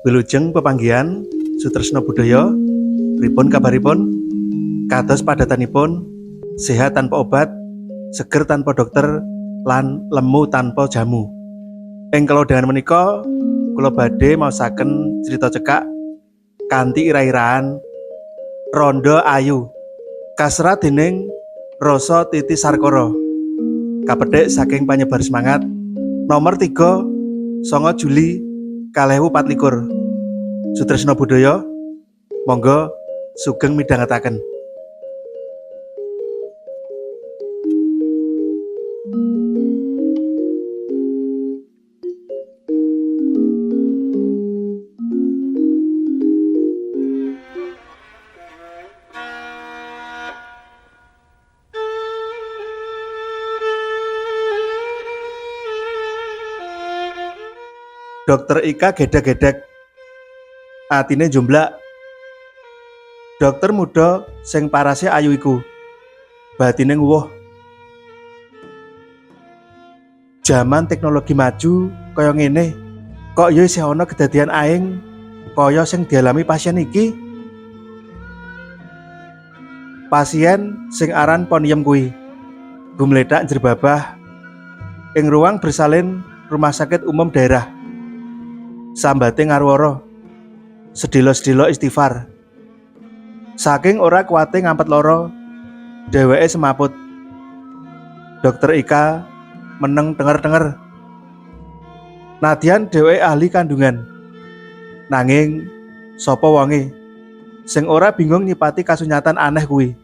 Wilujeng pepanggihan Sutresna Budaya, pripun kabaripun? Kados padatanipun, sehat tanpa obat, seger tanpa dokter, lan lemu tanpa jamu. Ing kalodhangan menika kula badhe maosaken crita cekak kanthi ira-iraan Rondo Ayu kaserat dening Rasa Titi Sarkara. Kapethik saking Panyebar Semangat nomor 3 9 Juli 2024. Sutresna Budaya, monggo sugeng midhangetaken. Dokter Ika gedhek-gedhek, atine njomblak. Dokter muda sing parase ayu iku, batine nguwuh. Jaman teknologi maju kaya ngene, kok ya isih ana kedadian aeng kaya sing dialami pasien iki. Pasien sing aran Poniem kuwi gumlethak njrebabah ing ruang bersalin Rumah Sakit Umum Daerah. Sambate ngarwara, sedhela-sedhela istighfar. Saking ora kuwate ngampet lara, dheweke semaput. Dokter Ika meneng thenger-thenger. Nadyan dheweke ahli kandungan, nanging sapa wonge sing ora bingung nyipati kasunyatan aneh kuwi.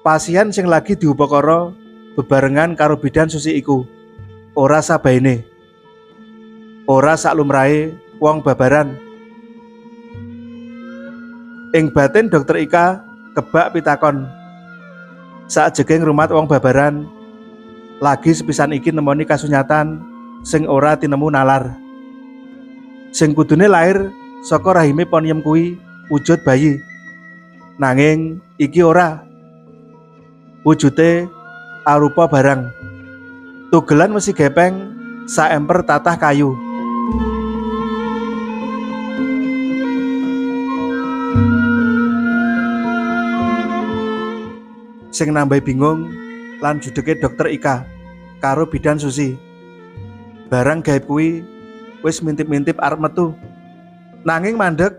Pasien sing lagi diupakara bebarengan karo bidan Susi iku ora sabaene. Ora saklumrahe wong babaran. Ing batin Dokter Ika kebak pitakon. Sakjege ngrumat wong babaran, lagi sepisan iki nemoni kasunyatan sing ora tinemu nalar. Sing kudune lair saka rahime Poniem kuwi wujud bayi. Nanging iki ora. Wujude arupa barang. Tugelan wesi gepeng saemper tatah kayu. Sing nambahi bingung lan judege Dokter Ika karo bidan Susi. Barang gaib kuwi wis mintip-mintip arep metu. Nanging mandek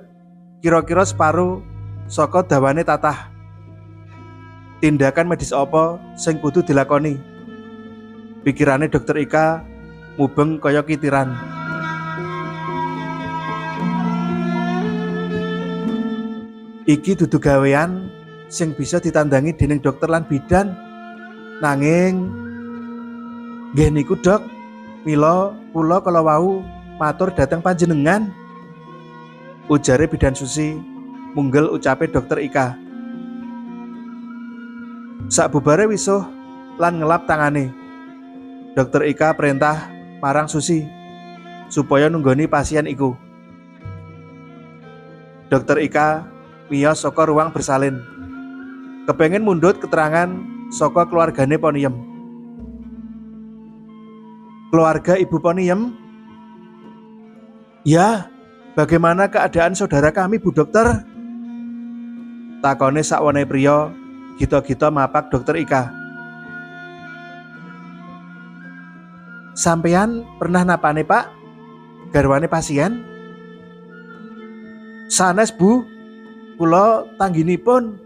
kira-kira separo saka dawane tatah. Tindakan medis apa sing kudu dilakoni? Pikirane Dokter Ika mubeng kaya kitiran. Iki dudu gawean sing bisa ditandangi dening dokter lan bidan. Nanging nggih niku, Dok, mila kula kala wau matur dhateng panjenengan. Ujare bidan Susi munggel ucape Dokter Ika. Sakbubare wisuh lan ngelap tangane, Dokter Ika perintah marang Susi supaya nunggoni pasien iku. Dokter Ika miyos saka ruang bersalin. Kepengen mundhut keterangan saka keluargane Poniem. Keluarga Ibu Poniem? Ya, bagaimana keadaan saudara kami, Bu Dokter? Takone sakwone priya gita-gita mapak Dokter Ika. Sampean pernah napane, Pak? Garwane pasien? Sanes, Bu. Kula tangginipun.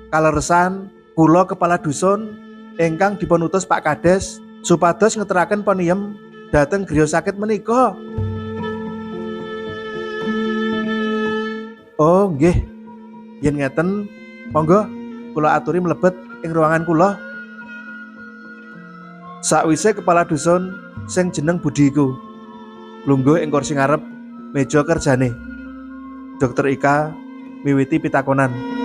Kaleresan kula kepala dusun ingkang dipun utus Pak Kades supados ngeteraken Poniem dhateng griya sakit menika. Oh, nggih. Yen ngeten, monggo kula aturi mlebet ing ruangan kula. Sakwise kepala dusun sing jeneng Budi iku lungguh ing kursi ngarep meja kerjane, Dokter Ika miwiti pitakonan.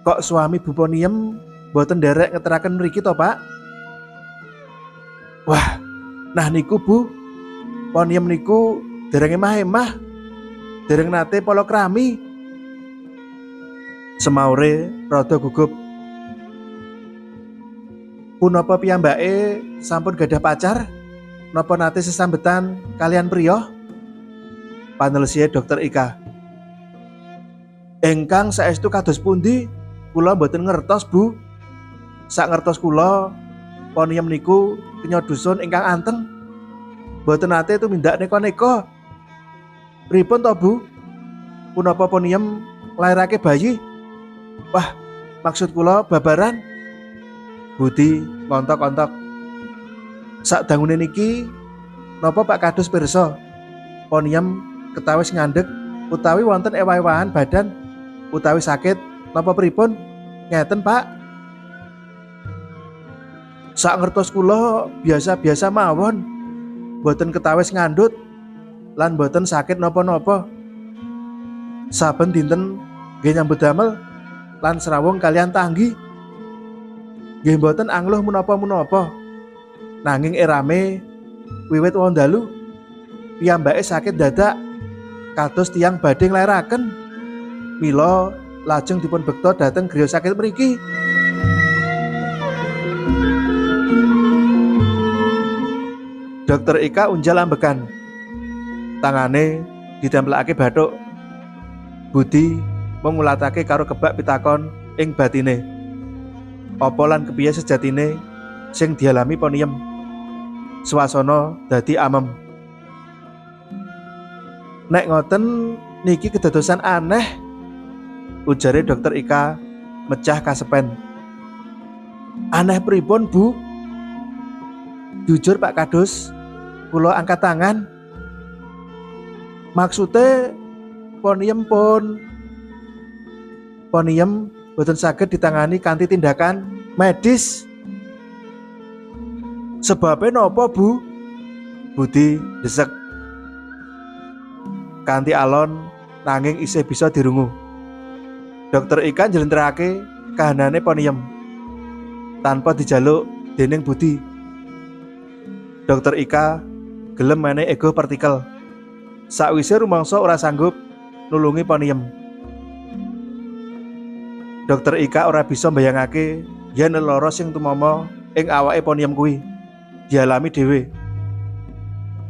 Kok suami Bu Poniem mboten nderek ngeteraken mriki to, Pak? Wah, nah niku, Bu, Poniem niku dereng emah-emah, dereng nate palakrami. Semaure rada gugup. Punapa piyambake sampun gadah pacar? Napa nate sesambetan kaliyan priya? Panelsihe Dokter Ika. Ingkang saestu kados pundi? Kula mboten ngertos, Bu. Sak ngertos kula, Poniem niku kenya dusun ingkang anteng. Mboten nate tumindak neka-neka. Pripun to, Bu? Punapa Poniem nglairake bayi? Wah, maksud kula babaran. Budi ngontok-kontok. Sak dangune niki napa Pak Kadus pirsa? Poniem ketawis ngandhek utawi wonten ewah-ewahan badan utawi sakit napa pripun? Ngeten, Pak. Sak ngertos kula biasa-biasa mawon. Mboten ketawis ngandhut lan mboten sakit napa-napa. Saben dinten nggih nyambut damel lan srawung kaliyan tanggi. Nggih mboten angluh menapa-menapa. Nanging erame wiwit wau dalu piyambake sakit dadak kados tiyang badhe nglairaken. Mila lajeng dipun bekta dhateng griya sakit mriki. Dokter Ika unjal ambekan. Tangane ditemplekake bathuk. Budi mengulatake karo kebak pitakon ing batine. Apa lan kepiye sejatine sing dialami Poniem? Swasana dadi amem. Nek ngoten niki kedadosan aneh, ujare Dokter Ika mecah kasepen. Aneh pripun, Bu? Jujur Pak Kadus, kula angkat tangan. Maksude Poniem pun Poniem boten saged ditangani kanthi tindakan medis. Sebabe napa, Bu? Budi desek. Kanthi alon nanging isih bisa dirungu. Dokter Ika njlentrehake kahanane Poniem tanpa dijaluk dening Budi. Dokter Ika gelem menehi ego partikel. Sakwise rumangsa ora sanggup nulungi Poniem. Dokter Ika ora bisa mbayangake yen lelara sing tumama ing awake Poniem kuwi dialami dhewe.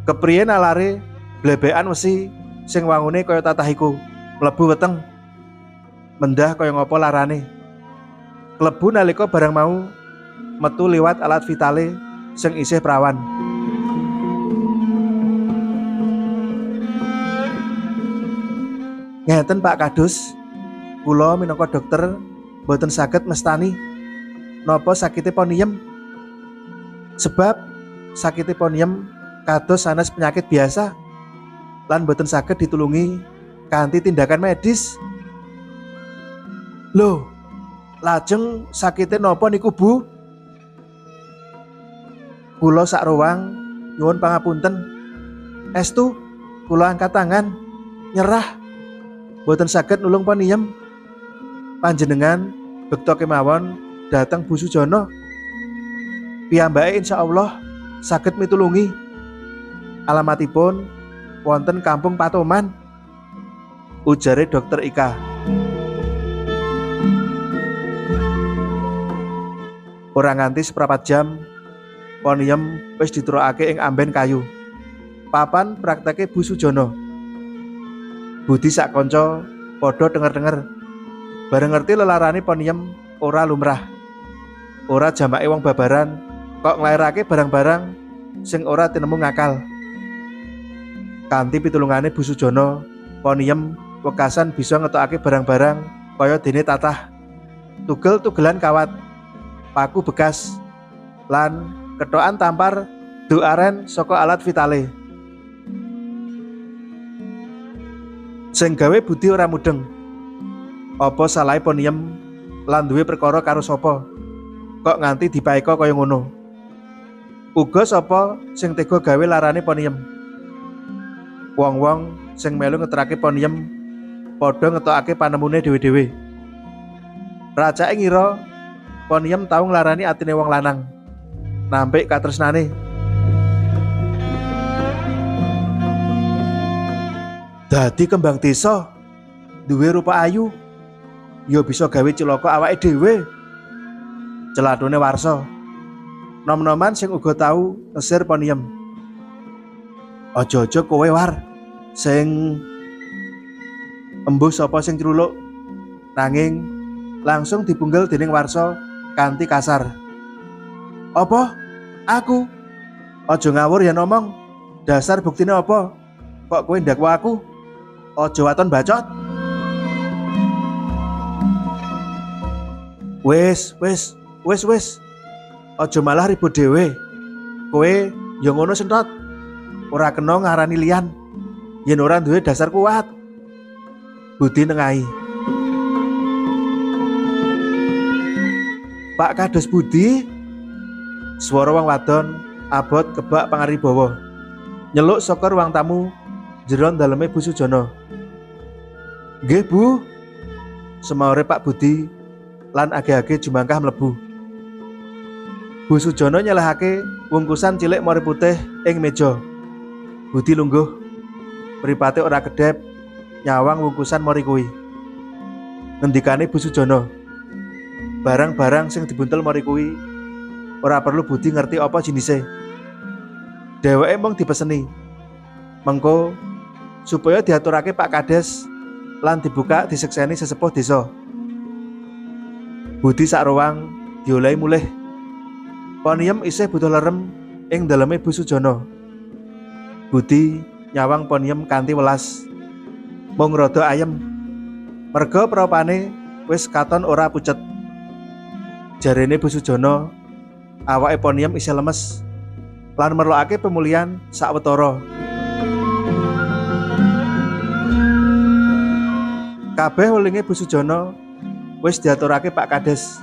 Kepriye nalare blebekan wesi sing wangune kaya tatah iku mlebu weteng. Mendah kaya ngapa larane. Klebu nalika barang mau metu liwat alat vitale sing isih prawan. Ngeten Pak Kadus, kula minangka dokter mboten saged mestani napa sakite Poniem. Sebab sakite Poniem kados sanes penyakit biasa lan mboten saged ditulungi kanthi tindakan medis. Loh, lajeng sakite napa niku, Bu? Kula sak ruang nyuwun pangapunten. Estu kula angkat tangan nyerah. Mboten saged nulung Poniem. Panjenengan bekta kemawon dhateng Bu Sujono. Piyambake insyaallah saged mitulungi. Alamatipun wonten Kampung Patoman, ujare Dokter Ika. Ora nganti seprapat jam, Poniem wis diturukake ing amben kayu. Papan prakteke Bu Sujono. Budi sak kanca padha denger-denger. Bareng ngerti lelarane Poniem ora lumrah. Ora jamake wong babaran kok nglairake barang-barang sing ora tinemu ngakal. Kanthi pitulungane Bu Sujono, Poniem wekasan bisa ngetokake barang-barang kaya dene tatah, tugel-tugelan kawat, paku bekas, lan kethokan tampar du aren saka alat vitale. Sing gawe Budi ora mudeng. Apa salahe Poniem lan duwe perkara karo sapa? Kok nganti dipaeka kaya ngono? Uga sapa sing tega gawe larane Poniem? Wong-wong sing melu ngeterake Poniem padha ngetokake panemune dhewe-dhewe. Racake ngira Poniem tau nglarani atine wong lanang. Nampik katresnane. Dadi kembang desa, duwe rupa ayu, ya bisa gawe cilaka awake dhewe. Celathune Warsa. Nom-noman sing uga tau nesir Poniem. Aja-aja kowe war sing embuh sapa sing cruluk, nanging langsung dipunggel dening Warsa kanthi kasar. Apa? Aku? Aja ngawur yen omong. Dasar buktine apa? Kok kowe ndakwa aku? Aja waton bacot. Wis, wis, wis, wis. Aja malah ribut dhewe. Kowe ya ngono sentot. Ora kena ngarani liyan yen ora duwe dasar kuat. Budi nengahi. Pak Kades Budi, swara wong wadon abot kebak pangaribawa. Nyeluk saka ruang tamu jero daleme Bu Sujono. Nggih, Bu. Semaure Pak Budi lan age-age jumangkah mlebu. Bu Sujono nyelehake wungkusan cilik mori putih ing meja. Budi lungguh, mripate ora kedhep nyawang wungkusan mori kuwi. Ngendikane Bu Sujono, barang-barang sing dibuntel mori kuwi ora perlu Budi ngerti apa jinise. Dheweke mung dipeseni. Mengko supaya diaturake Pak Kades lan dibuka disekseni sesepuh desa. Budi sak ruang diolehi mulih. Poniem isih butuh lerem ing daleme Bu Sujono. Budi nyawang Poniem kanthi welas. Mung rada ayem. Merga praupane wis katon ora pucet. Jarene Bu Sujono, awake Poniem isih lemes lan merlokake pemulihan sawetara. Kabeh welinge Bu Sujono wis diaturake Pak Kades.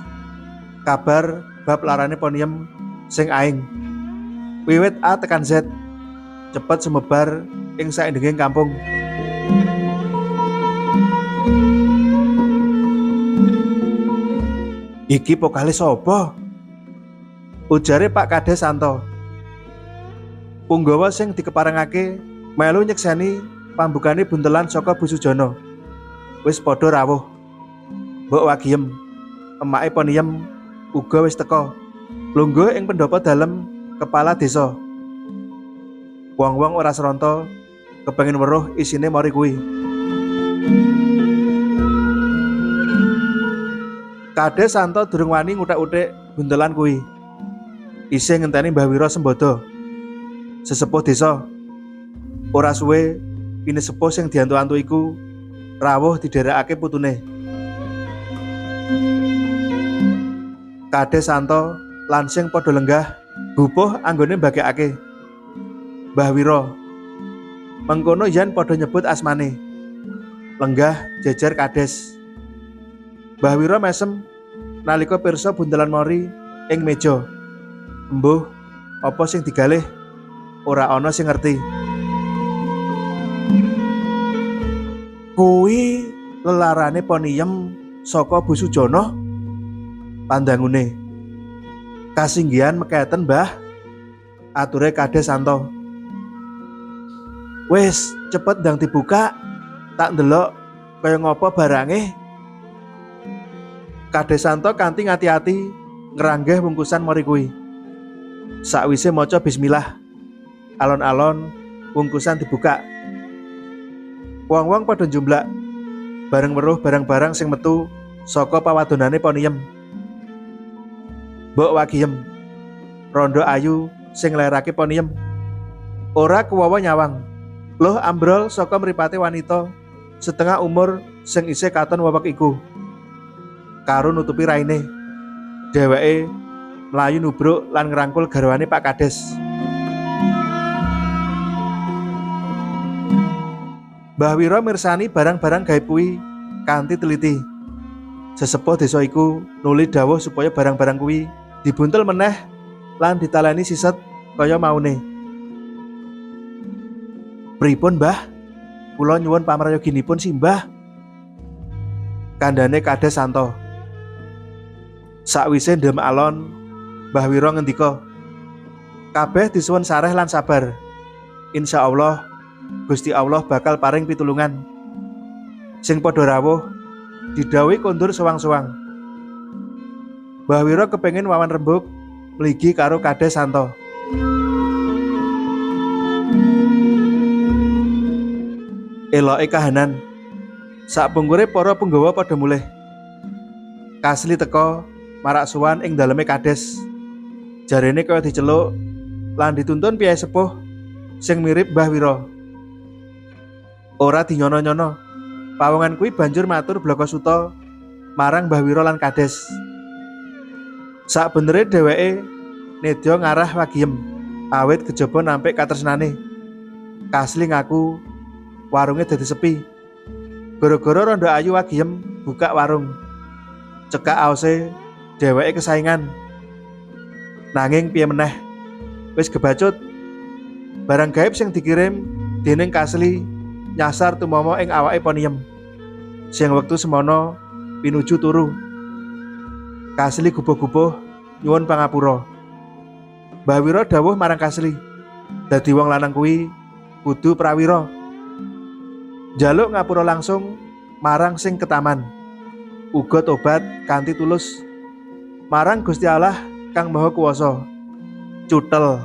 Kabar bab larane Poniem sing aing. Wiwit A tekan Z cepet sumebar ing saindenging kampung. Iki pokale sapa? Ujare Pak Kades Santo. Punggawa sing dikeparengake melu nyekseni pambukane buntelan saka Bu Sujono. Wis padha rawuh. Mbok Wagiem, emake Poniem uga wis teka. Lungguh ing pendopo dalem kepala desa. Wong-wong ora sronto kepengin weruh isine mori kuwi. Kades Santo durung wani nguthek-uthik buntelan kuwi. Isih ngenteni Mbah Wiro Sembodo, sesepuh desa. Ora suwe pinisepuh sing diantu-antu iku rawuh didherekake putune. Kades Santo lan sing padha lenggah gupuh anggone mbagekake Mbah Wiro. Mengkono yen padha nyebut asmane. Lenggah jejer kades. Mbah Wiro mesem nalika pirsa buntelan mori ing meja. Embuh, apa sing digalih? Ora ana sing ngerti. Kuwi lelarane Poniem saka Bu Sujono. Pandangune. Kasinggihan meketen, Mbah. Ature Kades Santo. Wis, cepet ndang dibuka. Tak ndelok kaya ngopo barange. Kades Santo kanthi ngati-ati ngranggeh bungkusan mori kuwi. Sakwise maca bismillah, alon-alon bungkusan dibuka. Wong-wong padha njumblak bareng weruh barang-barang sing metu saka pawadonane Poniem. Mbok Wagiem, rondo ayu sing nglairake Poniem, ora kuwawa nyawang. Loh ambrol saka mripate wanita setengah umur sing isih katon wewek iku. Karo nutupi raine. Dheweke mlayu nubruk lan ngrangkul garwane Pak Kades. Mbah Wiro mirsani barang-barang gaib kuwi kanthi teliti. Sesepuh desa iku nuli dawuh supaya barang-barang kuwi dibuntel meneh lan ditaleni siset kaya maune. Pripun, Mbah? Kula nyuwun pamrayoginipun simbah. Kandhane Kades Santo. Sakwise ndem alon, Mbah Wiro ngendika, kabeh disuwun sareh lan sabar. Insyaallah Gusti Allah bakal paring pitulungan. Sing padha rawuh didhawuhi kondur sewang-sewang. Mbah Wiro kepengin wawan rembug mligi karo Kades Santo. Eloke kahanan. Sakpungkure para punggawa padha mulih. Kasli teka marak suwan ing daleme Kades. Jarene kaya diceluk lan dituntun piyai sepuh sing mirip Mbah Wiro. Ora dinyono-nyono. Pawongan kuwi banjur matur blaka suta marang Mbah Wiro lan Kades. Sakbenere dheweke nedya ngarah Wagiyem awit kejaba nampik katresnane. Kasli ngaku warunge dadi sepi. Gara-gara rondo ayu Wagiyem buka warung. Cekak aose dheweke kesaingan. Nanging piye meneh? Wis kebacut. Barang gaib sing dikirim dening Kasli nyasar tumama ing awake Poniyem. Sing wektu semono pinuju turu. Kasli gubuh-gubuh nyuwun pangapura. Mbah Wiro dawuh marang Kasli, dadi wong lanang kuwi kudu prawira. Njaluk ngapura langsung marang sing ketaman. Uga tobat kanthi tulus marang Gusti Allah kang Maha Kuwasa. Cutel.